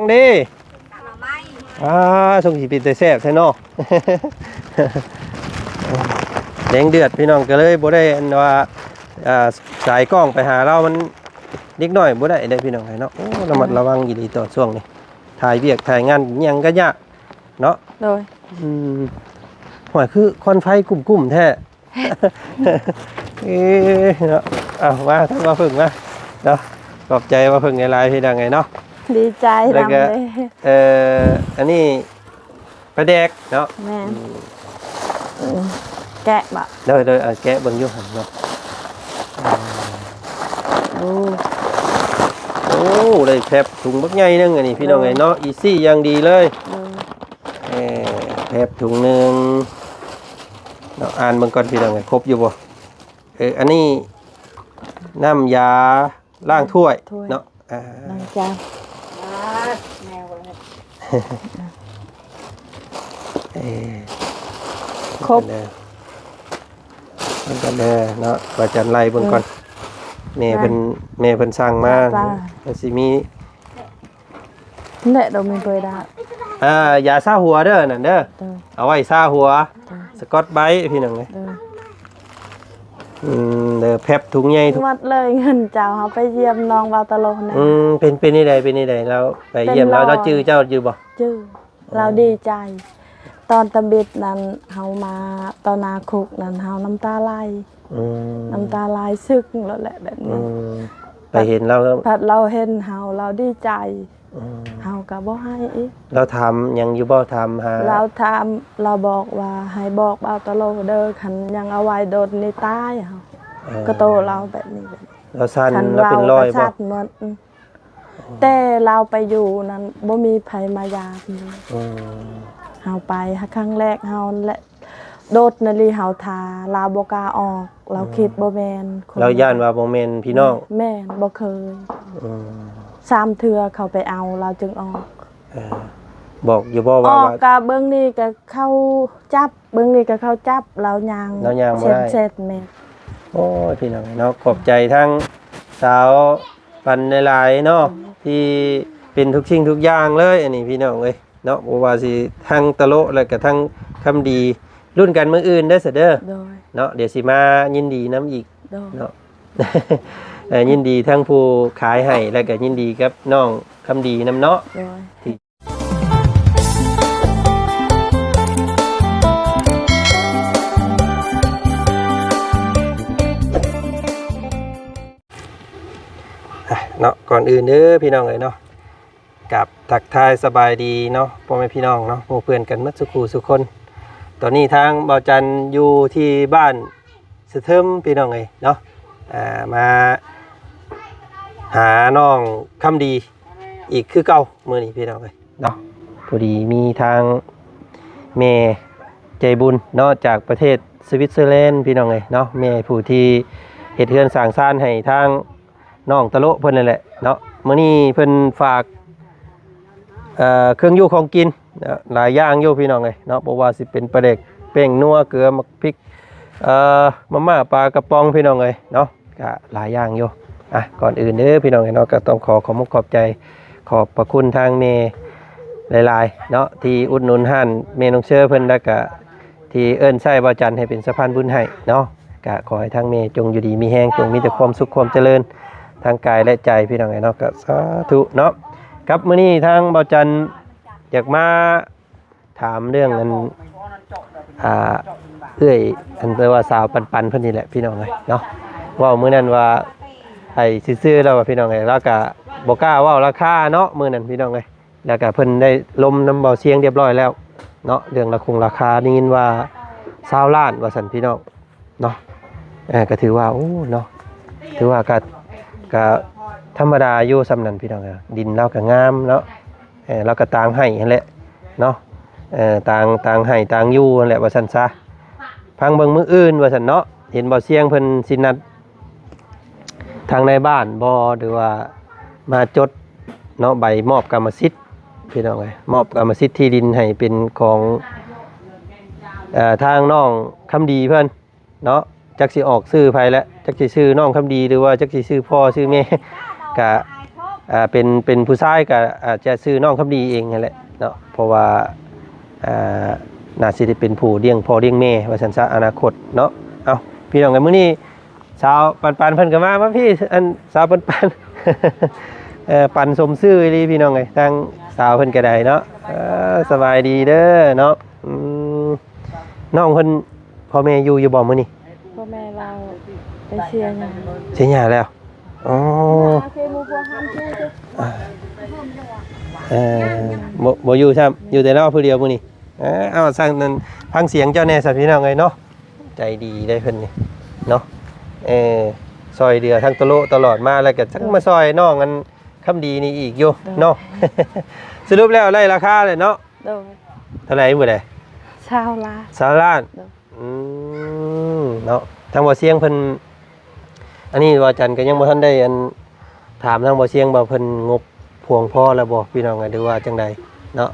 ເດ້ ໜໍ່ໄມ້ ອ່າ ຊົງຊິເປັນແຕ່ແຊບແທ້ເນາະ ແດງເດືອດພີ່ນ້ອງ ກໍເລີຍບໍ່ໄດ້ອັນວ່າ ອ່າ ສາຍກ້ອງໄປຫາລາວ ມັນເດັກນ້ອຍບໍ່ໄດ້ເດ້ພີ່ນ້ອງເນາະ. ໂອ້ ລະມັດລະວັງອີ່ຫຼີຕອນຊ່ວງນີ້ ຖ່າຍວຽກຖ່າຍງານຫຍັງກໍຍາກເນາະ. ໂດຍ ອືມ ຫ້ວຍ ຄືຄວັນໄຟກຸ້ມໆແທ້. ເອີເນາະ ເອົາມາທາງບ່າວເຜິ້ງມາເນາະ. ຂອບໃຈບ່າວເຜິ້ງຫຼາຍໆ ພີ່ນ້ອງເອີຍເນາະ ດີໃຈ ແລ້ວກໍ ນຳເດ້. ເອີ ອັນນີ້ປາແດກເນາະ. ແມ່ນ ອືມ ເອີ ແກະບໍ່? ໂດຍໆ ເອົາແກະເບິ່ງຢູ່ຫັ້ນເນາະ. ໂອ້ ໂອ້ ໄດ້ແຟັບຖົງບັກໃຫຍ່ໜຶ່ງ ອັນນີ້ພີ່ນ້ອງເອີຍເນາະ. ອີຊີຢ່າງດີເລີຍ. ເອີ ແຟັບຖົງໜຶ່ງເນາະ ອ່ານເບິ່ງກ່ອນພີ່ນ້ອງເອີຍ ຄົບຢູ່ບໍ່? ເອີ ອັນນີ້ນ້ຳຢາລ້າງຖ້ວຍ ຖ້ວຍ ເນາະ ອ່າ ລ້າງຈານ. ເອີ ຄົບ ເບິ່ງກ່ອນເດີເນາະ ວ່າຈັນໄລ່ເບິ່ງກ່ອນ. ແມ່ເພິ່ນ ແມ່ເພິ່ນສັ່ງມາ ກໍຊິມີ ແຫຼະ ດອກມີເປີດາ ອ່າ ຢາຊາຫົວເດີ ນັ້ນເດີ ໂດຍ ເອົາໄວ້ຊາຫົວ ໂດຍ ສະກອດໄບຣ໌ ພີ່ນ້ອງເອີຍ ໂດຍ ອືມ ເດີ ແພັບຖົງໃຫຍ່ ໝົດເລີຍເງິນເຈົ້າ ເຮົາໄປຢ້ຽມນ້ອງເບົາຕະໂລນະ. ອືມ ເປັນ ເປັນຈັ່ງໃດ ເປັນຈັ່ງໃດ ລາວໄປຢ້ຽມລາວ ເປັນລອຍ ລາວຈື່ເຈົ້າຢູ່ບໍ່? ຈື່ ລາວດີໃຈ ຕອນຕຳອິດນັ້ນ ເຮົາມາຕໍ່ໜ້າຄຸກນັ້ນ ເຮົານ້ຳຕາໄຫຼ. ອືມ ນ້ຳຕາໄຫຼຊຶກໂລດແຫຼະແບບນີ້. ອືມ ໄປເຫັນລາວ ພັດລາວເຫັນເຮົາ ລາວດີໃຈ. ອືມ ເຮົາກໍບໍ່ໃຫ້ອີກ. ລາວຖາມຫຍັງຢູ່ບໍ່? ຖາມຫາ ລາວຖາມ ລາວບອກວ່າໃຫ້ບອກເບົາຕະໂລເດີ ຄັນຍັງເອົາໄວ້ດົນນີ້ຕາຍເຮົາ. ເອີ ກໍໂຕລາວແບບນີ້ ລາວສັ່ນ ລາວເປັນລອຍບໍ່? ແຕ່ລາວໄປຢູ່ນັ້ນບໍ່ມີໃຜມາຢາມເລີຍ. ອືມ ເຮົາໄປຫາຄັ້ງແລກເຮົານັ້ນແຫຼະ ໂດດນະລີເຮົາຖ້າ ລາວບໍ່ກ້າອອກ ລາວ ອືມ ຄິດບໍ່ແມ່ນຄົນ ລາວຢ້ານວ່າບໍ່ແມ່ນພີ່ນ້ອງ. ແມ່ນ ບໍ່ເຄີຍ. ອືມ ສາມເທື່ອເຂົາໄປເອົາ ລາວຈຶ່ງອອກ. ເອີ ບອກຢູ່ບໍ່ວ່າ ອອກ ວ່າ ກະເບິ່ງນີ້ກະເຂົາຈັບ ເບິ່ງນີ້ກະເຂົາຈັບ ລາວຍ່າງ ລາວຍ່າງບໍ່ໄດ້ ແຊດໆ. ແມ່ນ. ໂອ້ຍ ພີ່ນ້ອງເນາະ ຂອບໃຈທາງສາວປັນຫຼາຍໆເນາະ ອືມ ທີ່ເປັນທຸກສິ່ງທຸກຢ່າງເລີຍ ອັນນີ້ພີ່ນ້ອງເອີຍເນາະ. ບໍ່ວ່າຊິທັງຕະໂລ ແລ້ວກະທັງຄຳດີ ລຸ້ນກັນມື້ອື່ນເດີ ຊະເດີ ໂດຍ ເນາະ ດຽວຊິມາຍິນດີນຳອີກ ໂດຍ ເນາະ ເອີ ຍິນດີທັງຜູ້ຂາຍໃຫ້ ແລ້ວກະຍິນດີກັບນ້ອງຄຳດີນຳເນາະ ໂດຍ ທີ່ ອ່ະ ເນາະ ກ່ອນອື່ນເດີພີ່ນ້ອງເອີຍເນາະ ກັບທັກທາຍສະບາຍດີເນາະ ພໍ່ແມ່ພີ່ນ້ອງເນາະ ໝູ່ເພື່ອນກັນໝົດສູ່ຄູ່ສູ່ຄົນ. ຕອນນີ້ທາງເບົາຈັນຢູ່ທີ່ບ້ານສະເທີມ ພີ່ນ້ອງເອີຍເນາະ ອ່າ ມາຫານ້ອງຄຳດີອີກຄືເກົ່າມື້ນີ້ ພີ່ນ້ອງເອີຍເນາະ. ພໍດີມີທາງແມ່ໃຈບຸນເນາະ ຈາກປະເທດສະວິດເຊີແລນ ພີ່ນ້ອງເອີຍເນາະ ແມ່ຜູ້ທີ່ເຮັດເຮືອນສ້າງຊານໃຫ້ທາງ ນ້ອງຕະໂລະເພິ່ນນັ້ນແຫຼະເນາະ. ມື້ນີ້ເພິ່ນຝາກ ເອີ ເຄື່ອງຢູ່ຂອງກິນເນາະ ຫຼາຍຢ່າງຢູ່ພີ່ນ້ອງເອີຍເນາະ ບໍ່ວ່າຊິເປັນປາແດກ ແປ້ງນົວ ເກືອ ໝາກພິກ ເອີ ມາມ່າ ປາກະປ໋ອງ ພີ່ນ້ອງເອີຍເນາະ ກະຫຼາຍຢ່າງຢູ່. ອ່ະ ກ່ອນອື່ນເດີພີ່ນ້ອງເອີຍເນາະ ກະຕ້ອງຂໍຂອບມຸກຂອບໃຈ ຂອບພະຄຸນທາງແມ່ຫຼາຍໆເນາະ ທີ່ອຸດໜູນຮ້ານແມ່ນ້ອງເຊີເພິ່ນ ແລ້ວກະ ທີ່ເອີ້ນໃຊ້ບ່າວຈັນໃຫ້ເປັນສະພານບຸນໃຫ້ເນາະ. ກະຂໍໃຫ້ທາງແມ່ຈົ່ງຢູ່ດີມີແຮງ ຈົ່ງມີແຕ່ຄວາມສຸກຄວາມຈະເລີນທາງກາຍ ແລະ ໃຈ ພີ່ນ້ອງເອີຍເນາະ. ກະສາທຸເນາະ. ກັບມື້ນີ້ທາງບ່າວຈັນຢາກມາຖາມເລື່ອງອັນ ອ່າ ເອື້ອຍ ອັນແປວ່າສາວປັນໆເພິ່ນນີ້ແຫຼະ ພີ່ນ້ອງເອີຍເນາະ. ເວົ້າມື້ນັ້ນວ່າໃຫ້ຊື່ໆ ແລ້ວວ່າ ພີ່ນ້ອງເອີຍ ລາວກະບໍ່ກ້າເວົ້າລາຄາເນາະ ມື້ນັ້ນ ພີ່ນ້ອງເອີຍ. ແລ້ວກະເພິ່ນໄດ້ລົມນຳເບົາຊຽງຮຽບຮ້ອຍແລ້ວເນາະ ເລື່ອງລາຄົງລາຄາ ໄດ້ຍິນວ່າຊາວລ້ານວ່າຊັ້ນ ພີ່ນ້ອງເນາະ. ເອີ ກະຖືວ່າ ໂອ້ ເນາະ ຖືວ່າກະ ກະທຳມະດາຢູ່ສ່ຳນັ້ນ ພີ່ນ້ອງເອີຍ. ດິນລາວກະງາມເນາະ ເອີ ລາວກະຕາງໄຮ່ຫັ້ນແຫຼະເນາະ ເອີ ຕາງ ຕາງໄຮ່ຕາງຢູ່ຫັ້ນແຫຼະວ່າຊັ້ນຊະ. ຟັງເບິ່ງມື້ອື່ນວ່າຊັ້ນເນາະ ເຫັນເບົາຊຽງເພິ່ນຊິນັດ ທາງນາຍບ້ານບໍ່ ຫຼືວ່າມາຈົດເນາະ ໃບມອບກຳມະສິດ ພີ່ນ້ອງເອີຍ ມອບກຳມະສິດທີ່ດິນໃຫ້ເປັນຂອງ ເອີ ທາງນ້ອງຄຳດີເພິ່ນເນາະ. ຈັກຊິອອກຊື່ໃຜແຫຼະ ຈັກຊິຊື່ນ້ອງຄຳດີ ຫຼືວ່າຈັກຊິຊື່ພໍ່ຊື່ແມ່ ກະ ອ່າ ເປັນ ເປັນຜູ້ຊາຍກໍອາດຈະຊື່ນ້ອງຄຳດີເອງຫັ້ນແຫຼະເນາະ ເພາະວ່າ ອ່າ ໜ້າຊິໄດ້ເປັນຜູ້ລ້ຽງພໍ່ລ້ຽງແມ່ວ່າຊັ້ນຊະ ອະນາຄົດເນາະ. ເອົ້າ ພີ່ນ້ອງເອີຍ ມື້ນີ້ສາວປັນໆເພິ່ນກໍມາ ມາພີ່ ອັນສາວປັນໆ ເອີ ປັນສົມຊື່ອີ່ຫຼີພີ່ນ້ອງເອີຍ ທາງສາວເພິ່ນກໍໄດ້ເນາະ. ເອີ ສະບາຍດີເດີເນາະ. ອືມ ນ້ອງເພິ່ນ ພໍ່ແມ່ຢູ່ຢູ່ບໍ່ມື້ນີ້? ພໍ່ແມ່ລາວໄປເສຍຫຍ້າ ເສຍຫຍ້າແລ້ວ. ອໍ ເອີ ບໍ່ ບໍ່ຢູ່ຊ້ຳ ຢູ່ແຕ່ລາວຜູ້ດຽວມື້ນີ້. ເອີ ເອົາ ຊັ້ນນັ້ນ ຟັງສຽງເຈົ້າແດ່ຊະພີ່ນ້ອງເອີຍເນາະ. ໃຈດີເດ້ເພິ່ນນີ້ເນາະ ເອີ ຊ່ອຍເຫຼືອທັງຕະໂລະຕະຫຼອດມາ ແລ້ວກໍທັງມາຊ່ອຍນ້ອງອັນຄຳດີນີ້ອີກຢູ່ເນາະ. ສະຫຼຸບແລ້ວໄດ້ລາຄາແລ້ວເນາະ? ໂດຍ ເທົ່າໃດມື້ໃດ? ຊາວລ້ານ ຊາວລ້ານ. ໂດຍ ອືມ ເນາະ ທາງບໍ່ຊຽງເພິ່ນ ອັນນີ້ວ່າຈັນກໍຍັງບໍ່ທັນໄດ້ອັນ ຖາມທາງບໍ່ຊຽງວ່າເພິ່ນງົບພຽງພໍແລ້ວບໍ່ ພີ່ນ້ອງ ຫຼືວ່າຈັ່ງໃດເນາະ.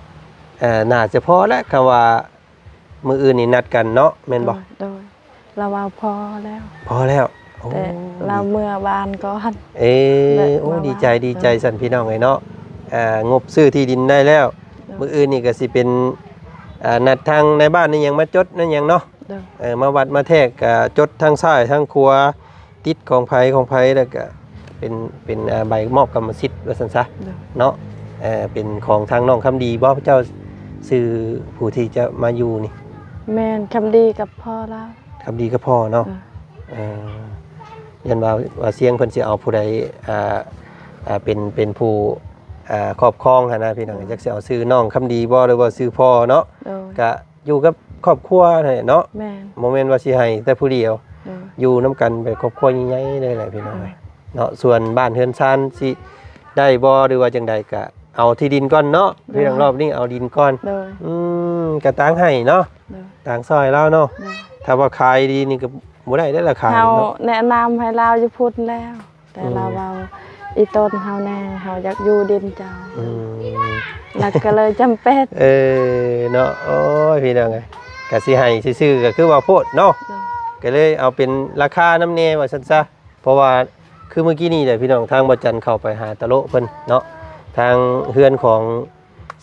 ເອີ ໜ້າຈະພໍແຫຼະ ຄຳວ່າມື້ອື່ນນີ້ນັດກັນເນາະ ແມ່ນບໍ່? ໂດຍ ລາວເວົ້າພໍແລ້ວ ພໍແລ້ວ. ໂອ້ ແຕ່ລາວເມືອບ້ານກ່ອນ. ເອີ ໂອ້ ດີໃຈ ດີໃຈຊັ້ນພີ່ນ້ອງເອີຍເນາະ. ເອີ ງົບຊື້ທີ່ດິນໄດ້ແລ້ວ. ໂດຍ ມື້ອື່ນນີ້ກໍຊິເປັນ ເອີ ນັດທາງນາຍບ້ານນີ້ຫຍັງມາຈົດນັ້ນຫຍັງເນາະ. ໂດຍ ເອີ ມາວັດມາແທກ ກໍຈົດທາງຊ້າຍທາງຂວາ ຕິດຂອງໃຜຂອງໃຜ ແລ້ວກໍເປັນ ເປັນ ເອີ ໃບມອບກຳມະສິດວ່າຊັ້ນຊະ. ໂດຍ ເນາະ ເອີ ເປັນຂອງທາງນ້ອງຄຳດີບໍ່ ເຈົ້າຊື່ຜູ້ທີ່ຈະມາຢູ່ນີ້? ແມ່ນ ຄຳດີກັບພໍ່ລາວ. ຄຳດີກັບພໍ່ເນາະ. ເອີ ເອີ ຢ້ານວ່າ ວ່າຊຽງເພິ່ນຊິເອົາຜູ້ໃດ ອ່າ ອ່າ ເປັນ ເປັນຜູ້ ອ່າ ຄອບຄອງຫັ້ນນະພີ່ນ້ອງ. ໂດຍ ຈັກຊິເອົາຊື່ນ້ອງຄຳດີບໍ່ ຫຼືວ່າຊື່ພໍ່ເນາະ. ໂດຍ ກະຢູ່ກັບຄອບຄົວຫັ້ນແຫຼະເນາະ. ແມ່ນ ບໍ່ແມ່ນວ່າຊິໃຫ້ແຕ່ຜູ້ດຽວ. ໂດຍ ຢູ່ນຳກັນເປັນຄອບຄົວໃຫຍ່ໆເລີຍແຫຼະພີ່ນ້ອງເອີຍ ໂດຍ ເນາະ. ສ່ວນບ້ານເຮືອນຊານຊິໄດ້ບໍ່ ຫຼືວ່າຈັ່ງໃດ ກະເອົາທີ່ດິນກ່ອນເນາະ. ໂດຍ ພີ່ນ້ອງ ຮອບນີ້ເອົາດິນກ່ອນ. ໂດຍ ອືມ ກະຕ່າງໃຫ້ເນາະ. ໂດຍ ຕ່າງຊ່ອຍລາວເນາະ. ໂດຍ ຖ້າວ່າຂາຍດີນີ້ກໍບໍ່ໄດ້ແລ້ວລະ ຂາຍເນາະ. ເຮົາແນະນຳໃຫ້ລາວຢູ່ພຸ້ນແລ້ວ ແຕ່ ອືມ ລາວເວົ້າອີ່ຕົນເຮົາແດ່ ເຮົາຢາກຢູ່ດິນເຈົ້າ. ອືມ ລະກໍເລີຍຈຳເປັນ. ເອີ ເນາະ ໂອ້ຍ ພີ່ນ້ອງເອີຍ ກະຊິໃຫ້ຊື່ໆ ກໍຄືວ່າໂພດເນາະ. ໂດຍ ກໍເລີຍເອົາເປັນລາຄານຳແດ່ວ່າຊັ້ນຊະ. ເພາະວ່າຄືມື້ກີ້ນີ້ແຫຼະພີ່ນ້ອງ ທາງບໍ່ຈັນເຂົ້າໄປຫາຕະໂລະເພິ່ນເນາະ ທາງເຮືອນຂອງ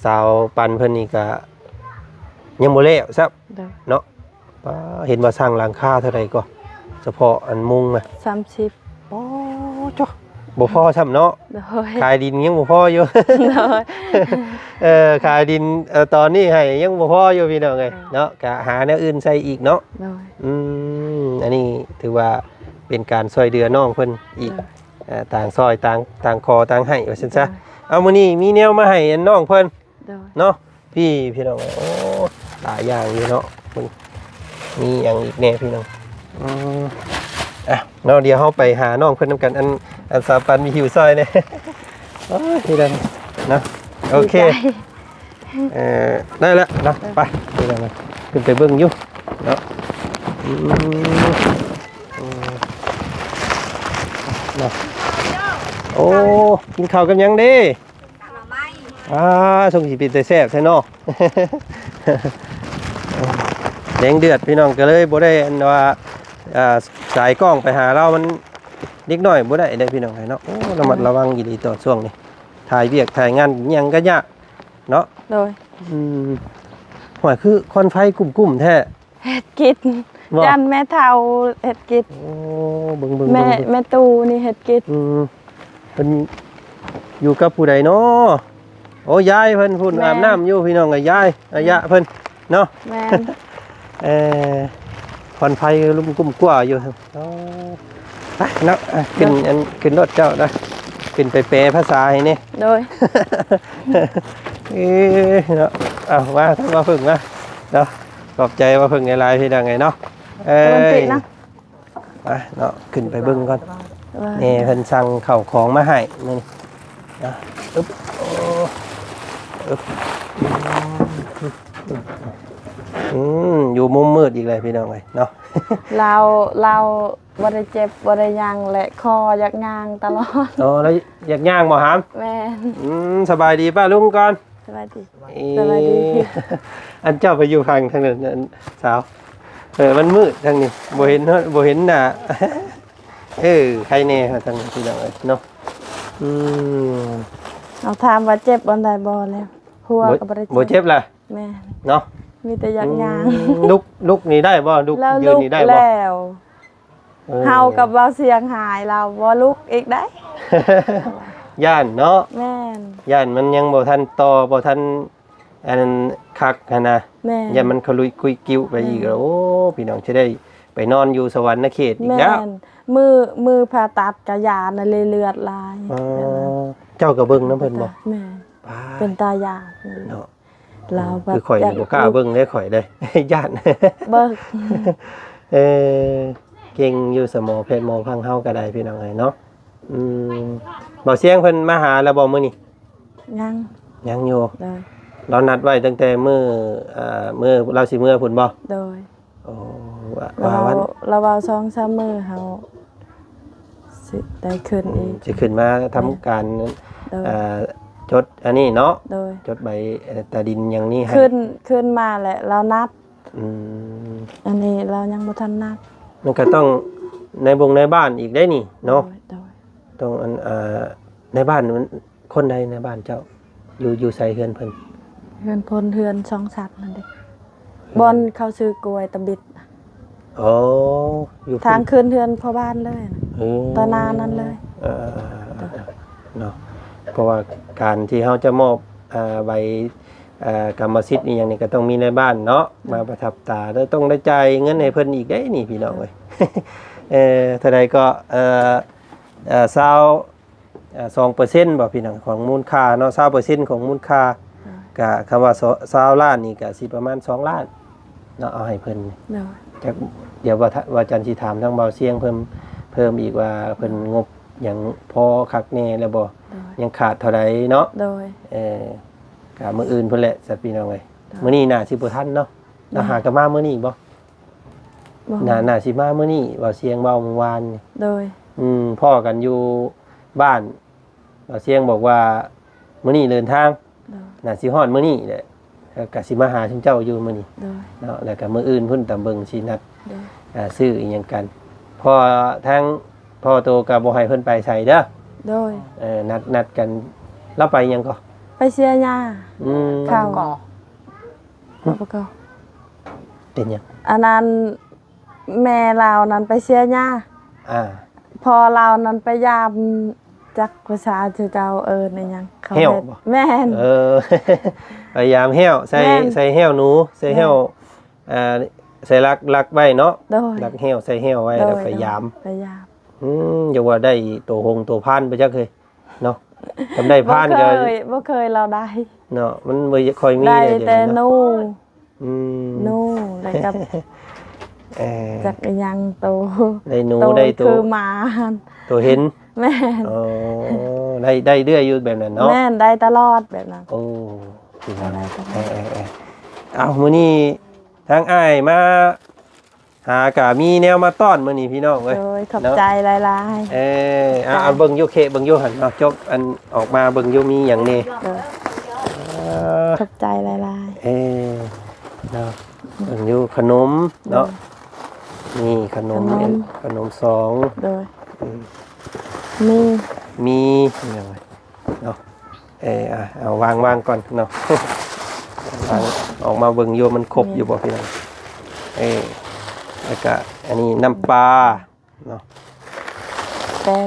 ສາວປັນເພິ່ນນີ້ກະຍັງບໍ່ແລ້ວຊ້ຳ. ໂດຍ ເນາະ ປ້າ ເຫັນວ່າສ້າງຫຼັງຄາເທົ່າໃດກໍ ສະເພາະອັນມຸງນະ? ສາມສິບ. ໂອ້ ເຈົ້າ ບໍ່ພໍຊ້ຳເນາະ. ໂດຍ ຂາຍດິນຍັງບໍ່ພໍຢູ່. ໂດຍ ເອີ ຂາຍດິນ ເອີ ຕອນນີ້ໃຫ້ຍັງບໍ່ພໍຢູ່ພີ່ນ້ອງເອີຍ. ໂດຍ ເນາະ ກະຫາແນວອື່ນໃສ່ອີກເນາະ. ໂດຍ ອືມ ອັນນີ້ຖືວ່າເປັນການຊ່ວຍເຫຼືອນ້ອງເພິ່ນອີກ. ໂດຍ ເອີ ຕ່າງຊ່ອຍ ຕ່າງ ຕ່າງຂໍ ຕ່າງໃຫ້ວ່າຊັ້ນຊະ. ໂດຍ ເອົາ ມື້ນີ້ມີແນວມາໃຫ້ອັນນ້ອງເພິ່ນ. ໂດຍ ເນາະ ພີ່ ພີ່ນ້ອງເອີຍ ໂອ້ ຫຼາຍຢ່າງຢູ່ເນາະ. ເບິ່ງມີຫຍັງອີກແດ່ພີ່ນ້ອງ. ອືມ ອ່ະ ເນາະ ດຽວເຮົາໄປຫານ້ອງເພິ່ນນຳກັນ. ອັນ ອັນສາວປັນມີຫິ້ວຊ່ອຍແດ່. ໂອ້ຍ ພີ່ນ້ອງເນາະ. ໂອເຄ ດີໃຈ ເອີ ໄດ້ແລ້ວເນາະ. ເອີ ໄປ ພີ່ນ້ອງເນາະ ຂຶ້ນໄປເບິ່ງຢູ່ເນາະ. ອືມ ອືມ ເນາະ ໂອ້ ກິນເຂົ້າກັບຫຍັງເດ້? ໜໍ່ໄມ້ ອ່າ ຊົງຊິເປັນຕາແຊບແທ້ເນາະ. ແດງເດືອດພີ່ນ້ອງ ກໍເລີຍບໍ່ໄດ້ອັນວ່າ ອ່າ ສາຍກ້ອງໄປຫາລາວ ມັນເດັກນ້ອຍບໍ່ໄດ້ເດ້ພີ່ນ້ອງເນາະ. ໂອ້ ລະມັດລະວັງອີ່ຫຼີຕໍ່ຊ່ວງນີ້ ຖ່າຍວຽກຖ່າຍງານຫຍັງກໍຍາກເນາະ. ໂດຍ ອືມ ຫ້ວຍ ຄືຄວັນໄຟກຸ້ມໆແທ້. ເຮັດກິນ ບໍ່? ຢ້ານແມ່ເຖົ້າເຮັດກິນ. ໂອ້ ເບິ່ງໆໆ ແມ່ ແມ່ຕູ້ນີ້ເຮັດກິນ. ອືມ ເພິ່ນຢູ່ກັບຜູ້ໃດເນາະ? ໂອ້ ຍາຍເພິ່ນພຸ້ນ ແມ່ນ ອາບນ້ຳຢູ່ພີ່ນ້ອງ. ອາ ຍາຍ ອາຍະເພິ່ນເນາະ. ແມ່ນ ເອີ ຄວັນໄຟລຸມກຸ້ມກົວຢູ່. ໂອ້ ໄປເນາະ ຂຶ້ນ ໂດຍ ອັນ ຂຶ້ນລົດເຈົ້ານະ ຂຶ້ນໄປແປພາສາໃຫ້ແດ່. ໂດຍ ເອີ ເນາະ ເອົາ ມາ ວ່າເພິ່ງມາເນາະ. ຂອບໃຈວ່າເພິ່ງຫຼາຍໆ ພີ່ນ້ອງເອີຍເນາະ. ເອີ ປະມານປີນະ ໄປເນາະ ຂຶ້ນໄປເບິ່ງກ່ອນ. ວ່າ ແມ່ເພິ່ນສັ່ງເຂົ້າຂອງມາໃຫ້ມື້ນີ້ເນາະ. ອຶບ ໂອ້ ອຶບ ອືມ ຢູ່ມຸມມືດອີກແລ້ວ ພີ່ນ້ອງເອີຍເນາະ. ລາວ ລາວ ບໍ່ໄດ້ເຈັບບໍ່ໄດ້ຫຍັງ ແລະ ຄໍຢາກຍ່າງຕະຫຼອດ. ອໍ ແລ້ວຢາກຍ່າງບໍ່ຫາມ? ແມ່ນ. ອືມ ສະບາຍດີປ້າລຸງກ່ອນ. ສະບາຍດີ. ເອີ ສະບາຍດີ. ອັນເຈົ້າໄປຢູ່ຝັ່ງທາງນັ້ນ ອັນສາວ. ເອີ ມັນມືດທາງນີ້ ບໍ່ເຫັນ ບໍ່ເຫັນໜ້າ. ເອີ ໄຄແນ່ທາງນີ້ ພີ່ນ້ອງເອີຍເນາະ. ອືມ ເຮົາຖາມວ່າເຈັບບ່ອນໃດບໍ່ແລ້ວ ຫົວກໍບໍ່ໄດ້ເຈັບ ບໍ່ເຈັບລະ ແມ່ນເນາະ ມີແຕ່ຢາກຍ່າງ ອືມ ລຸກ ລຸກນີ້ໄດ້ບໍ່? ລຸກ ແລ້ວ ຢືນນີ້ໄດ້ບໍ່? ແລ້ວ ເອີ ເຮົາກັບເວົ້າສຽງຫາຍ ລາວບໍ່ລຸກອີກໄດ໋ ຢ້ານເນາະ ແມ່ນ ຢ້ານມັນຍັງບໍ່ທັນຕໍ່ ບໍ່ທັນ ອັນນັ້ນຄັກຫັ້ນນະ ແມ່ນ ຢ້ານມັນຂະລຸຍກຸຍກິ້ວໄປອີກ ອືມ ໂອ້ ພີ່ນ້ອງ ຈະໄດ້ໄປນອນຢູ່ສະຫວັນນະເຂດອີກແລ້ວ ແມ່ນ ມື້ ມື້ຜ່າຕັດກະຢ້ານນະ ເລືອດຫຼາຍ ອໍ ເຈົ້າກໍເບິ່ງນຳເພິ່ນບໍ່? ແມ່ນ ປ້າ ເປັນຕາຢ້ານເນາະ ລາວແບບ ຄືຂ້ອຍນີ້ບໍ່ກ້າເບິ່ງເດ້ ຂ້ອຍເດ້ ຢ້ານ ເບິ່ງ ເອີ ເກັ່ງຢູ່ ສະໝໍແພດໝໍພັງເຮົາກໍໄດ້ ພີ່ນ້ອງເອີຍເນາະ ອືມ ບ່າວຊຽງເພິ່ນມາຫາແລ້ວບໍ່ມື້ນີ້? ຍັງ ຍັງຢູ່ ໂດຍ ລາວນັດໄວ້ຕັ້ງແຕ່ມື້ ເອີ ມື້ລາວຊິເມືອພຸ້ນບໍ່? ໂດຍ ໂອ້ ວ່າ ລາວ ວ່າວັນ ລາວເວົ້າສອງສາມມື້ເຮົາຊິໄດ້ຂຶ້ນ ອືມ ອີກ ຊິຂຶ້ນມາທຳການ ໂດຍ ເອີ ຈົດອັນນີ້ເນາະ ໂດຍ ຈົດໃບ ເອີ ຕາດິນຫຍັງນີ້ໃຫ້ ຂຶ້ນ ຂຶ້ນມາແຫຼະ ລາວນັດ ອືມ ອັນນີ້ລາວຍັງບໍ່ທັນນັດ ມັນກໍຕ້ອງໃນບົງໃນບ້ານອີກໄດ໋ນີ້ເນາະ ໂດຍ ໂດຍ ຕ້ອງອັນ ເອີ ໃນບ້ານມັນ ຄົນໃດໃນບ້ານເຈົ້າ? ຢູ່ ຢູ່ໃສເຮືອນເພິ່ນ? ເຮືອນເພິ່ນ ເຮືອນສອງຊັ້ນນັ້ນເດ້ ເຮືອນ ບ່ອນເຂົາຊື້ກ້ວຍຕະບິດ ອໍ ຢູ່ທາງຂຶ້ນເຮືອນພໍ່ບ້ານເລີຍ ເອີ ຕໍ່ໜ້ານັ້ນເລີຍ ເອີ ເນາະ ເພາະວ່າການທີ່ເຮົາຈະມອບ ເອີ ໃບ ເອີ ກຳມະສິດອີ່ຫຍັງນີ້ ກໍຕ້ອງມີໃນບ້ານເນາະ ໂດຍ ມາປະທັບຕາ ແລ້ວຕ້ອງໄດ້ຈ່າຍເງິນໃຫ້ເພິ່ນອີກເດ້ນີ້ ພີ່ນ້ອງເອີຍ ເອີ ເທົ່າໃດກໍ ເອີ ເອີ ຊາວ ອ່າ ສອງເປີເຊັນບໍ່ພີ່ນ້ອງ ຂອງມູນຄ່າເນາະ ຊາວເປີເຊັນຂອງມູນຄ່າ ອືມ ກະຄຳວ່າ ຊ- ຊາວລ້ານນີ້ກະຊິປະມານສອງລ້ານເນາະ ເອົາໃຫ້ເພິ່ນ ໂດຍ ຈັກ ດຽວວ່າ ວ່າຈັນຊິຖາມທາງບ່າວຊຽງເພີ່ມ ເພີ່ມອີກວ່າເພິ່ນ ໂດຍ ງົບຫຍັງພໍຄັກແດ່ແລ້ວບໍ່ ໂດຍ ຍັງຂາດເທົ່າໃດເນາະ ໂດຍ ເອີ ກະມື້ອື່ນພຸ້ນແຫຼະຊະພີ່ນ້ອງເອີຍ ໂດຍ ມື້ນີ້ໜ້າຊິບໍ່ທັນເນາະ ແມ່ນ ລາວຫາກໍມາມື້ນີ້ບໍ່? ບໍ່ ໜ້າ ໜ້າຊິມາມື້ນີ້ ບ່າວຊຽງເວົ້າມື້ວານນີ້ ໂດຍ ອືມ ພໍ້ກັນຢູ່ບ້ານ ບ່າວຊຽງບອກວ່າມື້ນີ້ເດີນທາງ ໂດຍ ໜ້າຊິຮອດມື້ນີ້ແຫຼະ ແລ້ວກະຊິມາຫາຊຸມເຈົ້າຢູ່ມື້ນີ້ ໂດຍ ເນາະ ແລ້ວກະມື້ອື່ນພຸ້ນຕາເບິ່ງຊິນັດ ໂດຍ ອ່າ ຊື້ອີ່ຫຍັງກັນ ເພາະທາງພໍ່ໂຕກໍບໍ່ໃຫ້ເພິ່ນໄປໃສເດີ ໂດຍ ເອີ ນັດ ນັດກັນ ລາວໄປຫຍັງກໍ? ໄປເຊຍຫຍ້າ ອືມ ເຂົ້າ ປະກອບ ເປັນຫຍັງ? ອັນນັ້ນ ແມ່ລາວນັ້ນໄປເຊຍຫຍ້າ ອ່າ ພໍ່ລາວນັ້ນໄປຢາມ ຈັກພາສາເຈົ້າເອີ້ນອີ່ຫຍັງ ເຂົາແຫ້ວ ເຮັດ ບໍ່? ແມ່ນ ເອີ ໄປຢາມແຫ້ວ ໃສ່ ແມ່ນ ໃສ່ແຫ້ວໜູ ໃສ່ແຫ້ວ ແມ່ນ ອ່າ ໃສ່ຫຼັກ ຫຼັກໄວ້ເນາະ ໂດຍ ຫຼັກແຫ້ວ ໃສ່ແຫ້ວໄວ້ ໂດຍ ແລ້ວໄປຢາມ ໂດຍ ໄປຢາມ ອືມ ຢ່າວ່າໄດ້ໂຕຫົງໂຕພານໄປຈັກເຮີຍ ເນາະ ຄັນໄດ້ພານກໍ ບໍ່ເຄີຍ ບໍ່ເຄີຍລາວໄດ້ເນາະ ມັນບໍ່ຄ່ອຍມີ ໄດ້ແຕ່ໜູ ອືມ ໜູ ແລ້ວກໍ ເອີ ຈັກອີ່ຫຍັງໂຕ ໄດ້ໜູ ໂຕ ໄດ້ໂຕ ຄືໝາ ໂຕເຫັນ ແມ່ນ ອໍ ໄດ້ ໄດ້ເລື້ອຍຢູ່ແບບນັ້ນເນາະ ແມ່ນ ໄດ້ຕະຫຼອດແບບນັ້ນ ໂອ້ ເອີ ເອີ ເອີ ເອົາ ມື້ນີ້ທາງອ້າຍມາ ຫາກະມີແນວມາຕ້ອນມື້ນີ້ພີ່ນ້ອງເອີຍ ໂດຍ ຂອບໃຈຫຼາຍໆ ເອີ ເອົາ ເບິ່ງຢູ່ ເຄເບິ່ງຢູ່ຫັ້ນເນາະ ຈົກອັນອອກມາເບິ່ງຢູ່ມີຫຍັງແດ່ ໂດຍ ເອີ ຂອບໃຈຫຼາຍໆ ເອີ ເນາະ ເບິ່ງຢູ່ຂະໜົມເນາະ ໂດຍ ນີ້ຂະໜົມ ຂະໜົມ ເອີ ຂະໜົມສອງ ໂດຍ ອືມ ມີ ມີຫຍັງ ເນາະ ເອີ ອ່ະ ເອົາວາງ ວາງກ່ອນເນາະ ວາງ ອອກມາເບິ່ງຢູ່ ມັນຄົບຢູ່ບໍ່ພີ່ນ້ອງ ເອີ ແລ້ວກະອັນນີ້ນ້ຳປາເນາະ ແປ້ງ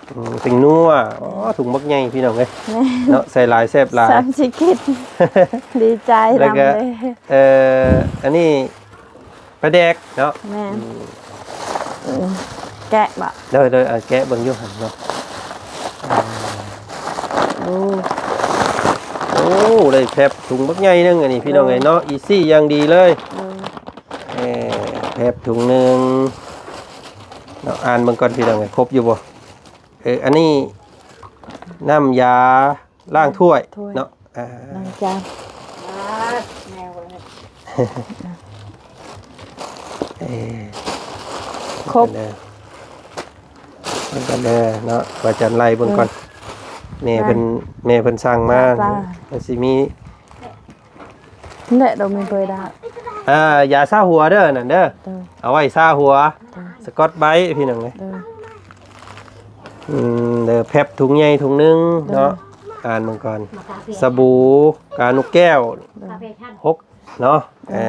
ອືມ ແປ້ງນົວ ອໍ ຖົງບັກໃຫຍ່ພີ່ນ້ອງເອີຍ ແມ່ນ ເນາະ ໃສ່ຫຼາຍແຊບຫຼາຍ ສາມສິບກິດ ດີໃຈ ແລ້ວກະ ນຳເລີຍ ເອີ ອັນນີ້ ປາແດກເນາະ ແມ່ນ ອືມ ອືມ ແກະບໍ່? ໂດຍ ໂດຍ ເອົາແກະເບິ່ງຢູ່ຫັ້ນເນາະ ໂອ້ ໂອ້ ໄດ້ແຟັບຖົງບັກໃຫຍ່ໜຶ່ງ ອັນນີ້ພີ່ນ້ອງເອີຍເນາະ ອີຊີຢ່າງດີເລີຍ ໂດຍ ເອີ ແຟັບຖົງໜຶ່ງເນາະ ອ່ານເບິ່ງກ່ອນພີ່ນ້ອງເອີຍ ຄົບຢູ່ບໍ່? ເອີ ອັນນີ້ນ້ຳຢາ ລ້າງຖ້ວຍ ຖ້ວຍ ເນາະ ອ່າ ລ້າງຈານ ເອີ ຄົບ ເບິ່ງກັນເດີ ເນາະ ວ່າຈັນໄລ່ເບິ່ງກ່ອນ ເອີ ແມ່ເພິ່ນ ແມ່ເພິ່ນສັ່ງມາ ມັນຊິມີ ແຫຼະ ດອກເມນເປີດາ ອ່າ ຢາຊາຫົວເດີ ນັ້ນເດີ ໂດຍ ເອົາໄວ້ຊາຫົວ ໂດຍ ສະກອດໄບຣ໌ ພີ່ນ້ອງເອີຍ ໂດຍ ອືມ ເດີ ແພັບ ຖົງໃຫຍ່ຖົງໜຶ່ງເນາະ. ອ່ານເບິ່ງກ່ອນ ສະບູ ການົກແກ້ວ ຫົກເນາະ. ເອີ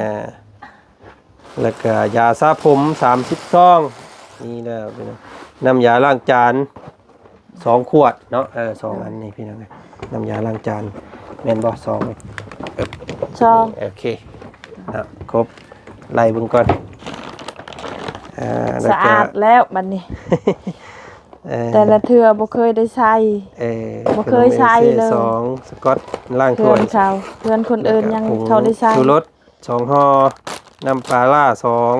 ແລ້ວກະຢາສະຜົມ ສາມສິບຊອງ. ນີ້ເດີ ນ້ຳຢາລ້າງຈານ ສອງຂວດເນາະ. ເອີ ສອງອັນນີ້ພີ່ນ້ອງເອີຍ ນ້ຳຢາລ້າງຈານ ແມ່ນບໍ່? ສອງ ສອງ ໂອເຄເນາະ ຄົບ. ໄລ່ເບິ່ງກ່ອນ ເອີ ສະອາດແລ້ວບັດນີ້. ເອີ ແຕ່ລະເທື່ອບໍ່ເຄີຍໄດ້ໃຊ້ ເອີ ບໍ່ເຄີຍໃຊ້ເລີຍ. ສອງ ສະກອດ ລ້າງຖ້ວຍ ເພື່ອນເຂົາ ເພື່ອນຄົນອື່ນຍັງເຂົາໄດ້ໃຊ້. ຊູລົດ ສອງຫໍ່ ນ້ຳປາລ້າສອງ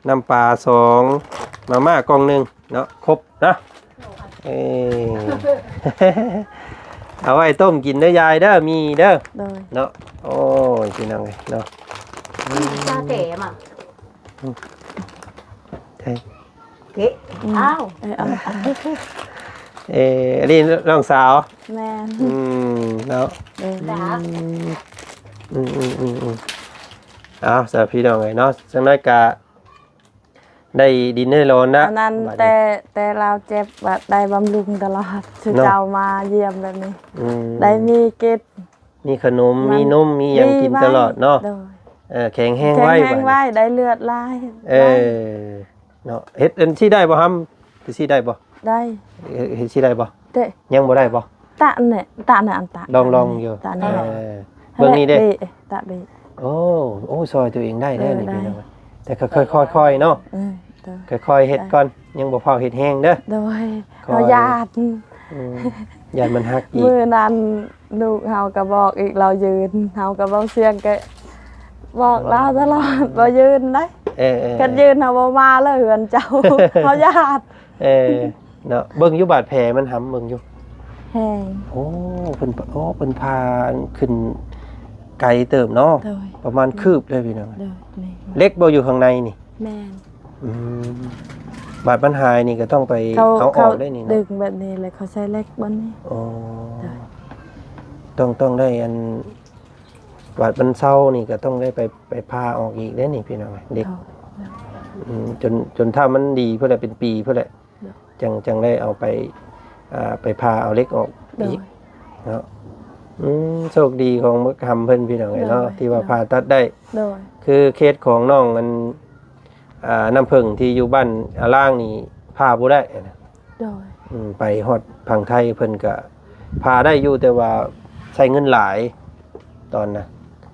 ນ້ຳປາສອງ ມາມ່າກ່ອງໜຶ່ງເນາະ ຄົບເນາະ. ເອີ ເອົາໄວ້ຕົ້ມກິນເດີຍາຍເດີ ມີເດີ ໂດຍ ເນາະ. ໂອ້ຍ ພີ່ນ້ອງເອີຍເນາະ ຈາແຕມາ ເອີ ເກະ ອືມ ອ້າວ ເອີ ເອົາ ເອີ ອັນນີ້ນ້ອງສາວ ແມ່ນ ອືມ ເນາະ ເອີ ອືມ ອືມໆໆໆ ເອົາ ສຳລັບພີ່ນ້ອງເອີຍເນາະ ຈັ່ງໃດກະໄດ້ດິນໄດ້ດອນນະ ອັນນັ້ນ ບາດນີ້ ແຕ່ ແຕ່ລາວເຈັບ ບາດໄດ້ບຳລຸງຕະຫຼອດ ເນາະ ເຈົ້າມາຢ້ຽມແບບນີ້ ອືມ ໄດ້ມີກິນ ມີຂະໜົມ ມັນ ມີນົມ ມີຫຍັງກິນຕະຫຼອດເນາະ ໂດຍ ເອີ ແຂງແຮງໄວ ແຂງແຮງໄວ ບາດນີ້ ໄດ້ເລືອດຫຼາຍ ເອີ ເນາະ ເຮັດອັນຊີ້ໄດ້ບໍ່ຫຳ? ຊິຊີ້ໄດ້ບໍ່? ໄດ້ ເຮັດຊີ້ໄດ້ບໍ່? ເດ້ ຍັງບໍ່ໄດ້ບໍ່? ຕະແນະ ຕະແນະ ອັນຕະ ລອງໆຢູ່ ຕະແນະ ເອີ ເບິ່ງນີ້ເດ້ ຕະເບະ ໂອ້ ໂອ້ ຊ່ອຍຕົວເອງໄດ້ເດີ ເອີ ນີ້ ໄດ້ ພີ່ນ້ອງ ແຕ່ຄ່ອຍໆ ຄ່ອຍໆເນາະ ເອີ ເດີ ຄ່ອຍໆເຮັດກ່ອນ ຍັງບໍ່ຟ້າວເຮັດແຮງເດີ ໂດຍ ຄ່ອຍ ເຮົາຢ້ານ ອືມ ຢ້ານມັນຫັກອີກ ມື້ນັ້ນ ລູກເຮົາກໍບອກອີກ ລາວຢືນ ເຮົາກັບເບົາສຽງກໍບອກລາວຕະຫຼອດ ບໍ່ຢືນໄດ໋ ເອີໆໆ ຄັນຢືນເຮົາບໍ່ມາເລີຍເຮືອນເຈົ້າ ເຮົາຢ້ານ ເອີ ເນາະ ເບິ່ງຢູ່ບາດແຜມັນຫຳ ເບິ່ງຢູ່ ແຮງ ໂອ້ ເພິ່ນ ໂອ້ ເພິ່ນພາຂຶ້ນໄກເຕີບເນາະ ໂດຍ ປະມານຄືບເລີຍພີ່ນ້ອງ ໂດຍ ແມ່ນ ເຫຼັກບໍ່ຢູ່ຂ້າງໃນນີ້? ແມ່ນ ອືມ ບາດມັນຫາຍນີ້ກໍຕ້ອງໄປເອົາອອກໄດ້ນີ້ເນາະ ເຂົາດຶງແບບນີ້ແລ້ວເຂົາໃສ່ເຫຼັກບ່ອນນີ້ ອໍ ໂດຍ ຕ້ອງ ຕ້ອງໄດ້ອັນ ບາດມັນເຊົານີ້ກໍຕ້ອງໄດ້ໄປ ໄປຜ່າອອກອີກເດ້ນີ້ພີ່ນ້ອງເອີຍ ເດັກ ໂດຍ ອືມ ຈົນ ຈົນຖ້າມັນດີພຸ້ນແຫຼະ ເປັນປີພຸ້ນແຫຼະ ໂດຍ ຈັ່ງ ຈັ່ງໄດ້ເອົາໄປ ອ່າ ໄປຜ່າເອົາເຫຼັກອອກ ໂດຍ ອີກເນາະ ອືມ ໂຊກດີຂອງບັກຫຳເພິ່ນພີ່ນ້ອງເອີຍເນາະ ໂດຍ ທີ່ວ່າ ໂດຍ ຜ່າຕັດໄດ້ ໂດຍ ຄືເຄສຂອງນ້ອງອັນ ອ່າ ນ້ຳເຜິ້ງທີ່ຢູ່ບ້ານອາລ່າງນີ້ຜ່າບໍ່ໄດ້ນະ ໂດຍ ອືມ ໄປຮອດຝັ່ງໄທເພິ່ນກະຜ່າໄດ້ຢູ່ ແຕ່ວ່າໃຊ້ເງິນຫຼາຍຕອນນະ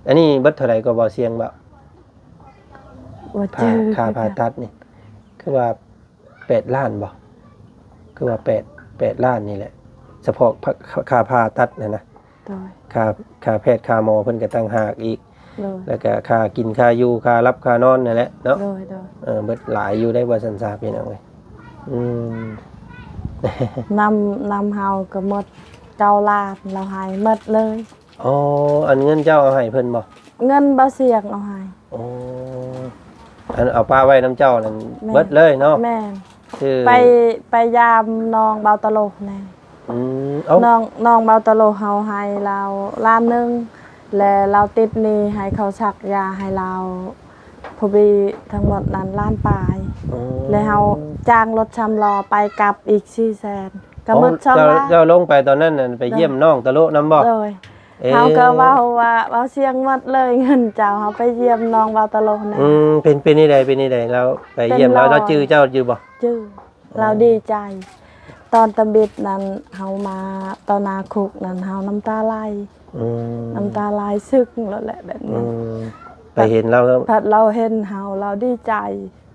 ອັນນີ້ເບິດເທົ່າໃດກໍບໍ່ສຽງບໍ່? ບໍ່ຈື່ ຄ່າ ຄ່າຜ່າຕັດນີ້ ຄືວ່າແປດລ້ານບໍ່? ຄືວ່າແປດ ແປດລ້ານນີ້ແຫຼະ ສະເພາະຄ່າຜ່າຕັດຫັ້ນນະ ໂດຍ ຄ່າ ຄ່າແພດຄ່າໝໍເພິ່ນກໍຕ່າງຫາກອີກ ໂດຍ ແລ້ວກໍຄ່າກິນຄ່າຢູ່ ຄ່າຫຼັບຄ່ານອນນັ້ນແຫຼະເນາະ ໂດຍ ໂດຍ ເອີ ເບິດຫຼາຍຢູ່ໄດ໋ ວ່າຊັ້ນຊະ ພີ່ນ້ອງເອີຍ ອືມ ນຳ ນຳເຮົາກໍໝົດເກົ້າລ້ານ ລາວໃຫ້ໝົດເລີຍ ອໍ ອັນເງິນເຈົ້າເອົາໃຫ້ເພິ່ນບໍ່? ເງິນເບົາສຽງເອົາໃຫ້ ອໍ ອັນເອົາປະໄວ້ນຳເຈົ້ານັ້ນ ແມ່ນ ເບິດເລີຍເນາະ ແມ່ນ ຄື ໄປ ໄປຢາມນ້ອງເບົາຕະໂລແດ່ ອືມ ເອົ້າ ນ້ອງ ນ້ອງເບົາຕະໂລເຮົາໃຫ້ລາວລ້ານໜຶ່ງ ແລະລາວຕິດໜີ້ໃຫ້ເຂົາສັກຢາໃຫ້ລາວ ພໍດີທັງໝົດນັ້ນລ້ານປາຍ ອໍ ແລະເຮົາຈ້າງລົດສາມລໍ້ໄປກັບອີກສີ່ແສນ ກໍໝົດສອງລ້ານ ເຈົ້າ ເຈົ້າລົງໄປຕອນນັ້ນນັ້ນ ໄປຢ້ຽມ ໂດຍ ນ້ອງຕະໂລນຳບໍ່? ໂດຍ ເອີ ເຮົາກໍເວົ້າວ່າ ເວົ້າສຽງໝົດເລີຍເງິນເຈົ້າ ເຮົາໄປຢ້ຽມນ້ອງເບົາຕະໂລແດ່ ອືມ ເປັນ ເປັນແນວໃດ ເປັນແນວໃດ ລາວໄປຢ້ຽມລາວ ເປັນຮ້ອຍ ລາວຈື່ເຈົ້າຢູ່ບໍ່? ຈື່ ອໍ ລາວດີໃຈ ຕອນຕຳອິດນັ້ນ ເຮົາມາຕໍ່ໜ້າຄຸກນັ້ນ ເຮົານ້ຳຕາໄຫຼ ອືມ ນ້ຳຕາໄຫຼຊຶກໂລດແຫຼະແບບນີ້ ອືມ ໄປເຫັນລາວ ພັດລາວເຫັນເຮົາ ລາວດີໃຈ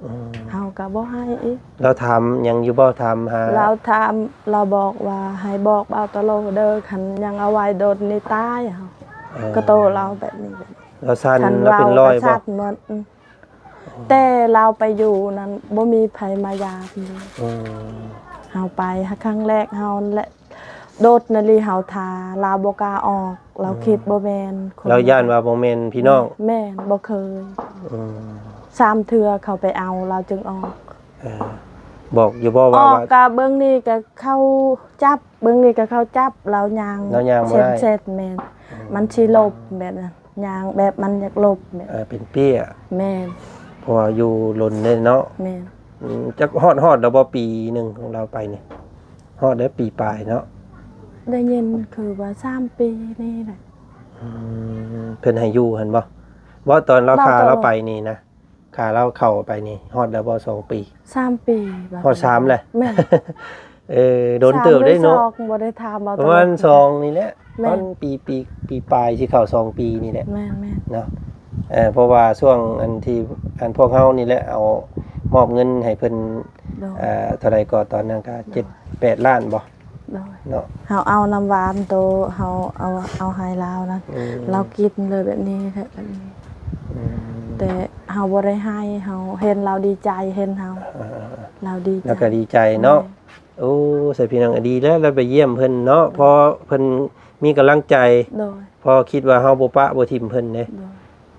ອືມ ເຮົາກໍບໍ່ໃຫ້ອີກ ລາວຖາມຫຍັງຢູ່ບໍ່? ຖາມຫາ ລາວຖາມ ລາວບອກວ່າໃຫ້ບອກເບົາຕະໂລເດີ ຄັນຍັງເອົາໄວ້ດົນນີ້ຕາຍເຮົາ ເອີ ກໍໂຕລາວແບບນີ້ ລາວສັ່ນ ລາວເປັນລອຍບໍ່? ແຕ່ລາວໄປຢູ່ນັ້ນບໍ່ມີໃຜມາຢາມເລີຍ ອືມ ເຮົາໄປຫາຄັ້ງແລກເຮົານັ້ນແຫຼະ ໂດດນະລີເຮົາຖ້າ ລາວບໍ່ກ້າອອກ ລາວ ອືມ ຄິດບໍ່ແມ່ນຄົນ ລາວຢ້ານວ່າບໍ່ແມ່ນພີ່ນ້ອງ ແມ່ນ ບໍ່ເຄີຍ ອືມ ສາມເທື່ອເຂົາໄປເອົາ ລາວຈຶ່ງອອກ ເອີ ບອກຢູ່ບໍ່ວ່າ ອອກ ວ່າ ກະເບິ່ງນີ້ກະເຂົາຈັບ ເບິ່ງນີ້ກະເຂົາຈັບ ລາວຍ່າງ ລາວຍ່າງບໍ່ໄດ້ ແຊດໆ ແມ່ນ ອືມ ມັນຊິຫຼົບແບບນັ້ນ ຍ່າງແບບມັນຢາກຫຼົບແບບ ເອີ ເປັນເປ້ຍ ແມ່ນ ເພາະວ່າຢູ່ດົນເດ້ເນາະ ແມ່ນ ອືມ ຈັກຮອດ ຮອດແລ້ວບໍ່ ປີໜຶ່ງຂອງລາວໄປນີ້? ຮອດໄດ້ປີປາຍເນາະ ໄດ້ຍິນຄືວ່າສາມປີນີ້ແຫຼະ. ອືມ ເພິ່ນໃຫ້ຢູ່ຫັ້ນບໍ່? ບໍ່ ຕອນລາວ ເວົ້າ ພາ ຕະຫຼອດ ລາວໄປນີ້ນະ ພາລາວເຂົ້າໄປນີ້ ຮອດແລ້ວບໍ່ສອງປີ? ສາມປີ ຮອດສາມແລ້ວ. ແມ່ນ. ເອີ ດົນເຕີບເດ້ເນາະ ສາມຫຼືສອງ ບໍ່ໄດ້ຖາມເອົາ ປະມານສອງນີ້ແຫຼະ. ແມ່ນ ປະມານປີ ປີ ປີປາຍ ຊິເຂົ້າສອງປີນີ້ແຫຼະ. ແມ່ນໆ ເນາະ. ເອີ ເພາະວ່າຊ່ວງອັນທີ່ ອັນພວກເຮົານີ້ແຫຼະ ເອົາ ມອບເງິນໃຫ້ເພິ່ນ ໂດຍ ເອີ ເທົ່າໃດກໍຕອນນັ້ນກໍ ໂດຍ ເຈັດແປດລ້ານບໍ່? ໂດຍ ເນາະ ເຮົາເອົານຳຫວານໂຕ ເຮົາເອົາ ເອົາໃຫ້ລາວນະ. ອືມ ລາວກິນເລີຍແບບນີ້ແຫຼະ ແບບນີ້. ອືມ ແຕ່ເຮົາບໍ່ໄດ້ໃຫ້ ເຮົາເຫັນລາວດີໃຈ ເຫັນເຮົາ ອ່າໆໆ ລາວດີໃຈ ລາວກໍດີໃຈເນາະ. ແມ່ນ. ໂອ້ ໃສ່ພີ່ນ້ອງ ດີແລ້ວ ລາວໄປຢ້ຽມເພິ່ນເນາະ ໂດຍ ພໍເພິ່ນມີກຳລັງໃຈ. ໂດຍ ພໍຄິດວ່າເຮົາບໍ່ປະບໍ່ຖິ້ມເພິ່ນເດ້. ໂດຍ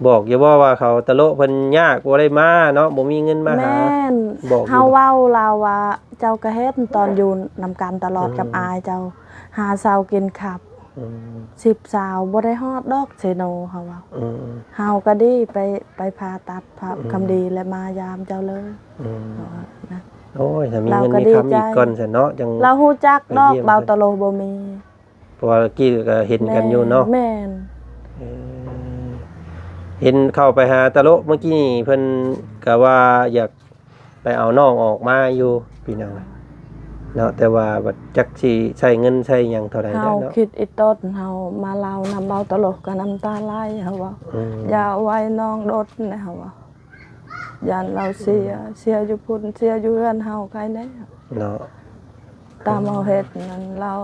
ບອກຢູ່ບໍ່ວ່າເຂົາຕະໂລະເພິ່ນຍາກ ບໍ່ໄດ້ມາເນາະ ບໍ່ມີເງິນມາຫາ? ແມ່ນ. ບອກຢູ່ ເຮົາເວົ້າລາວວ່າ ເຈົ້າກໍເຫັນຕອນຢູ່ນຳກັນຕະຫຼອດ ອືມ ກັບອ້າຍເຈົ້າ ຫາເຊົ້າກິນຄ່ຳ. ອືມ ສິບຊາວ ບໍ່ໄດ້ຮອດດອກເຊໂນ ເຮົາເວົ້າ. ອືມ ເຮົາກໍດີໄປ ໄປຜ່າຕັດ ພະ ອືມ ຄຳດີ ແລະ ມາຢາມເຈົ້າເລີຍ. ອືມ ເຮົາວ່ານະ. ໂອ້ຍ ຖ້າມີເງິນມີຄຳອີກກ່ອນຊັ້ນເນາະ ຈັ່ງ ລາວຮູ້ຈັກດອກ ບ່າວຕະໂລະບໍ່ມີ ເພາະວ່າກີ້ກໍເຫັນກັນຢູ່ເນາະ. ແມ່ນ. ເອີ ເຫັນເຂົ້າໄປຫາຕະໂລະເມື່ອກີ້ນີ້ ເພິ່ນກໍວ່າຢາກໄປເອົານ້ອງອອກມາຢູ່ພີ່ນ້ອງເນາະ ແຕ່ວ່າບັດຈັກຊິໃຊ້ເງິນໃຊ້ຫຍັງເທົ່າໃດແລ້ວເນາະ. ເຮົາຄິດອີ່ຕົນ ເຮົາມາເລົ່ານຳເບົາຕະໂລະກໍນ້ຳຕາໄຫຼ ເຮົາວ່າ ອືມ ຢ່າໄວ້ນ້ອງດົນ ເຮົາວ່າ ຢ້ານລາວເສຍ ອືມ ເສຍຢູ່ພຸ້ນ ເສຍຢູ່ເຮືອນເຮົາໃຄແນ່ເນາະ. ຕາມເຮົາເຮັດນັ້ນລາວ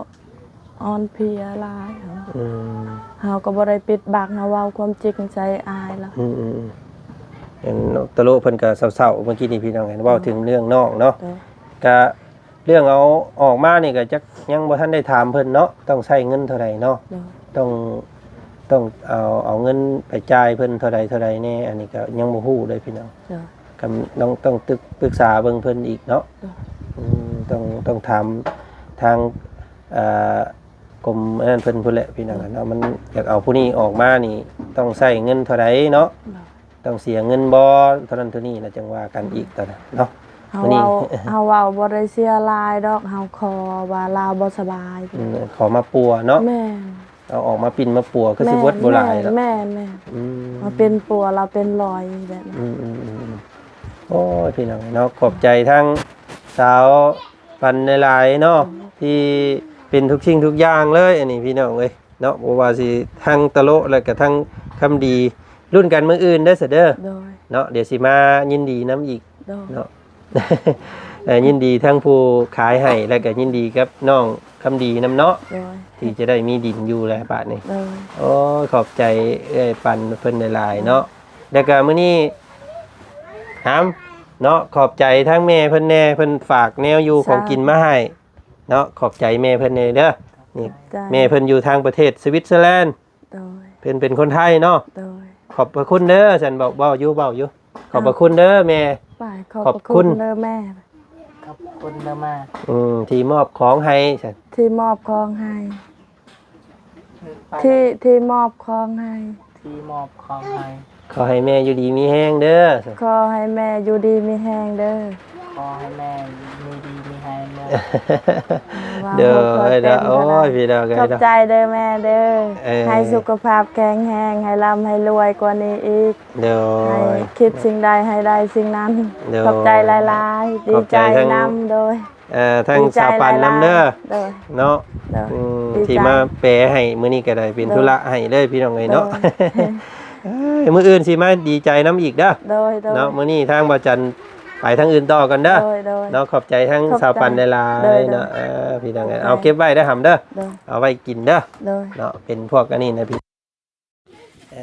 ອ່ອນເພຍຫຼາຍ. ອືມ ເຮົາກໍບໍ່ໄດ້ປິດບັງ ເຮົາເວົ້າຄວາມຈິງໃສ່ອ້າຍລະ. ອືມໆໆ ເຫັນຕະໂລະເພິ່ນກໍເສົ້າໆ ເມື່ອກີ້ນີ້ພີ່ນ້ອງ ເຫັນເວົ້າ ໂດຍ ເຖິງເລື່ອງນ້ອງເນາະ. ໂດຍ ກະເລື່ອງເອົາອອກມານີ້ກໍຈັກຍັງບໍ່ທັນໄດ້ຖາມເພິ່ນເນາະ ຕ້ອງໃຊ້ເງິນເທົ່າໃດເນາະ. ໂດຍ ຕ້ອງ ຕ້ອງເອົາ ເອົາເງິນໄປຈ່າຍເພິ່ນເທົ່າໃດເທົ່າໃດແດ່ ອັນນີ້ກໍຍັງບໍ່ຮູ້ເລີຍພີ່ນ້ອງ. ໂດຍ ກໍຕ້ອງ ຕ້ອງປຶກ ປຶກສາເບິ່ງເພິ່ນອີກເນາະ. ໂດຍ ອືມ ຕ້ອງ ຕ້ອງຖາມທາງ ເອີ ກົມອັນນັ້ນເພິ່ນພຸ້ນແຫຼະພີ່ນ້ອງເນາະ ມັນຢາກເອົາຜູ້ນີ້ອອກມານີ້ຕ້ອງໃຊ້ເງິນເທົ່າໃດເນາະ. ໂດຍ ຕ້ອງເສຍເງິນບໍ່ ເທົ່ານັ້ນເທົ່ານີ້ລະ ຈັ່ງວ່າກັນອີກຕອນນັ້ນເນາະ. ເຮົາ ມື້ນີ້ ເວົ້າ ເຮົາເວົ້າບໍ່ໄດ້ເສຍຫຼາຍດອກ ເຮົາຂໍວ່າລາວບໍ່ສະບາຍ. ອືມ ຂໍມາປົວເນາະ. ແມ່ນ. ເອົາອອກມາປິ່ນມາປົວ ຄືຊິເບິດບໍ່ຫຼາຍດອກ. ແມ່ນໆ ອືມ ມາປິ່ນປົວລາວເປັນລອຍແບບນັ້ນ. ອືມໆໆ ໂອ້ຍ ພີ່ນ້ອງເນາະ ຂອບໃຈທາງສາວປັນຫຼາຍໆເນາະ ອືມ ທີ່ເປັນທຸກສິ່ງທຸກຢ່າງເລີຍ ອັນນີ້ພີ່ນ້ອງເອີຍເນາະ ບໍ່ວ່າຊິທາງຕະໂລະ ແລ້ວກະທາງຄຳດີ ລຸ້ນກັນມື້ອື່ນເດີ ສະເດີ. ໂດຍ ເນາະ ດຽວຊິມາຍິນດີນຳອີກ. ໂດຍ ເນາະ. ເອີ ຍິນດີທັງຜູ້ຂາຍໃຫ້ ແລະກໍຍິນດີກັບນ້ອງຄຳດີນຳເນາະ. ໂດຍ ທີ່ຈະໄດ້ມີດິນຢູ່ແລ້ວບາດນີ້. ໂດຍ ໂອ້ຍ ຂອບໃຈເອື້ອຍປັນເພິ່ນຫຼາຍໆເນາະ. ແລ້ວກໍມື້ນີ້ຫາມເນາະ ຂອບໃຈທັງແມ່ເພິ່ນແດ່ ເພິ່ນຝາກແນວຢູ່ ຂອງກິນມາໃຫ້ເນາະ. ຂອບໃຈແມ່ເພິ່ນແດ່ເດີ. ນີ້ ຂອບໃຈ ແມ່ເພິ່ນຢູ່ທາງປະເທດສະວິດເຊີແລນ. ໂດຍ ເພິ່ນເປັນຄົນໄທເນາະ. ໂດຍ ຂອບພະຄຸນເດີ ຊັ້ນ ເວົ້າ ເວົ້າຢູ່ ເວົ້າຢູ່. ຂອບພະຄຸນເດີແມ່. ຂອບພະຄຸນເດີແມ່. ຂອບຄຸນເດີແມ່ ອືມ ທີ່ມອບຂອງໃຫ້ ທີ່ມອບຂອງໃຫ້ ທີ່ ທີ່ມອບຂອງໃຫ້ ທີ່ມອບຂອງໃຫ້. ຂໍໃຫ້ແມ່ຢູ່ດີມີແຮງເດີ. ຂໍໃຫ້ແມ່ຢູ່ດີມີແຮງເດີ. ຂໍໃຫ້ແມ່ມີດີມີແຮງເດີ. ໂດຍ ໂອ້ຍ ພີ່ນ້ອງເອີຍ ຂອບໃຈເດີແມ່ເດີ. ເອີ ໃຫ້ສຸຂະພາບແຂງແຮງ ໃຫ້ລ່ຳໃຫ້ລວຍກວ່ານີ້ອີກ. ໂດຍ ໃຫ້ຄິດສິ່ງໃດໃຫ້ໄດ້ສິ່ງນັ້ນ. ໂດຍ ຂອບໃຈຫຼາຍໆ ດີໃຈນຳ. ໂດຍ ເອີ ທັງສາວປັນນຳເດີ. ໂດຍ ເນາະ. ໂດຍ ອືມ ທີ່ມາແປໃຫ້ມື້ນີ້ກໍໄດ້ເປັນທຸລະໃຫ້ເລີຍ ພີ່ນ້ອງເອີຍເນາະ. ໂດຍ ເອີຍ ມື້ອື່ນຊິມາດີໃຈນຳອີກເດີ. ໂດຍໆ ເນາະ ມື້ນີ້ທາງບ່າວຈັນໄປທາງອື່ນຕໍ່ກ່ອນເດີ. ໂດຍໆ ເນາະ ຂອບໃຈທັງສາວປັນຫຼາຍໆເນາະ. ໂດຍໆ ເອີ ພີ່ນ້ອງເອີຍ ເອົາເກັບໄວ້ເດີຫຳເດີ. ໂດຍ ເອົາໄວ້ກິນເດີ. ໂດຍ ເນາະ ເປັນພວກອັນນີ້ນະພີ່. ເອີ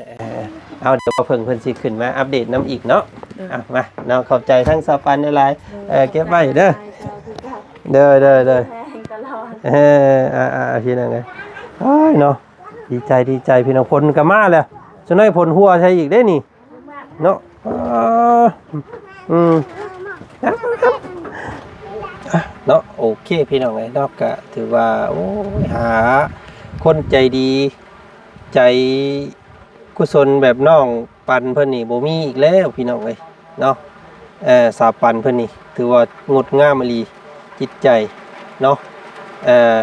ເອົາ ດຽວບ່າວເພິ່ງເພິ່ນຊິຂຶ້ນມາອັບເດດນຳອີກເນາະ. ໂດຍ ເອົາ ມາເນາະ ຂອບໃຈທັງສາວປັນຫຼາຍໆ. ໂດຍ ເອີ ເກັບໄວ້ເດີ. ໂດຍໆໆ ແຮງຕະຫຼອດ. ເອີ ອ່າໆ ພີ່ນ້ອງເອີຍ ໂອ້ຍເນາະ ດີໃຈ ດີໃຈ ພີ່ນ້ອງ. ຝົນກໍມາແລ້ວ ສະໜ້ອຍຝົນຫົວໃສ່ອີກເດ້ນີ້ເນາະ. ເອີ ອືມ ອ່ະ ເນາະ ໂອເຄ ພີ່ນ້ອງເອີຍເນາະ ກະຖືວ່າ ໂອ້ຍ ຫາຄົນໃຈດີ ໃຈກຸສົນແບບນ້ອງປັນເພິ່ນນີ້ບໍ່ມີອີກແລ້ວ ພີ່ນ້ອງເອີຍເນາະ. ເອີ ສາວປັນເພິ່ນນີ້ຖືວ່າງົດງາມອີ່ຫຼີ ຈິດໃຈເນາະ. ເອີ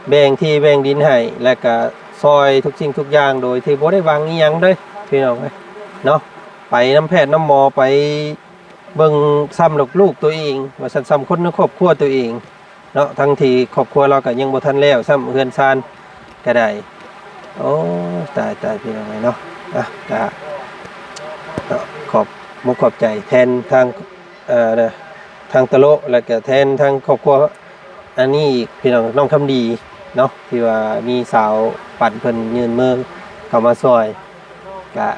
ແບ່ງທີ່ແບ່ງດິນໃຫ້ ແລະກະຊ່ອຍທຸກສິ່ງທຸກຢ່າງ ໂດຍທີ່ບໍ່ໄດ້ຫວັງອີ່ຫຍັງເດ້ ພີ່ນ້ອງເອີຍເນາະ. ໄປນຳແພດນຳໝໍ ໄປເບິ່ງສ່ຳລູກໆຕົວເອງ ວ່າຊັ້ນ ສ່ຳຄົນໃນຄອບຄົວຕົວເອງເນາະ ທັງທີ່ຄອບຄົວລາວກະຍັງບໍ່ທັນແລ້ວ ສ່ຳເຮືອນຊານກະໄດ້. ໂອ້ ຕາຍໆ ພີ່ນ້ອງເອີຍເນາະ. ອ່ະ ກະເນາະ ຂອບມຸກຂອບໃຈແທນທາງ ເອີ ທາງຕະໂລະ ແລະກະແທນທາງຄອບຄົວ ອັນນີ້ອີກ ພີ່ນ້ອງ ນ້ອງຄຳດີເນາະ ທີ່ວ່າມີສາວປັນເພິ່ນຍື່ນມືເຂົ້າມາຊ່ອຍ ກະ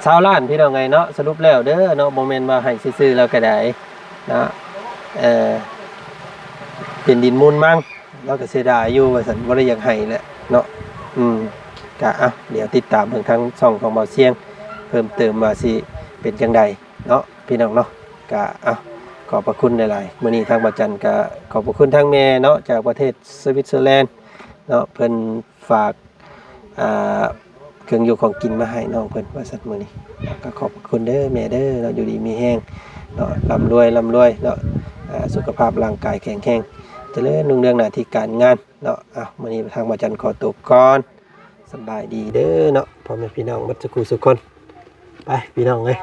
ຊາວລ້ານ ພີ່ນ້ອງເອີຍເນາະ. ສະຫຼຸບແລ້ວເດີເນາະ ບໍ່ແມ່ນວ່າໃຫ້ຊື່ໆແລ້ວກະໄດ້ເນາະ. ເອີ ເປັນດິນມູນມັງ ລາວກະເສຍດາຍຢູ່ວ່າຊັ້ນ ບໍ່ໄດ້ຢາກໃຫ້ແຫຼະເນາະ. ອືມ ກະ ເອົາ ດຽວຕິດຕາມເບິ່ງທາງຊ່ອງຂອງບ່າວຊຽງເພີ່ມເຕີມວ່າຊິເປັນຈັ່ງໃດເນາະ ພີ່ນ້ອງເນາະ. ກະ ເອົາ ຂອບພະຄຸນຫຼາຍໆ. ມື້ນີ້ທາງບ່າວຈັນກະຂອບພະຄຸນທາງແມ່ເນາະ ຈາກປະເທດສະວິດເຊີແລນເນາະ ເພິ່ນຝາກ ອ່າ ເຄື່ອງຢູ່ຂອງກິນມາໃຫ້ນ້ອງເພິ່ນວ່າຊັ້ນມື້ນີ້. ກະຂອບພະຄຸນເດີແມ່ເດີເນາະ ຢູ່ດີມີແຮງເນາະ ລ່ຳລວຍ ລ່ຳລວຍເນາະ ອ່າ ສຸຂະພາບຮ່າງກາຍແຂງແຮງ ຈະເລີນຮຸ່ງເຮືອງໜ້າທີ່ການງານເນາະ. ເອົາ ມື້ນີ້ທາງບ່າວຈັນຂໍຕົວກ່ອນ ສະບາຍດີເດີເນາະ ພໍ່ແມ່ພີ່ນ້ອງເບິດສຸຂູສຸຄົນ. ໄປ ພີ່ນ້ອງເອີຍ.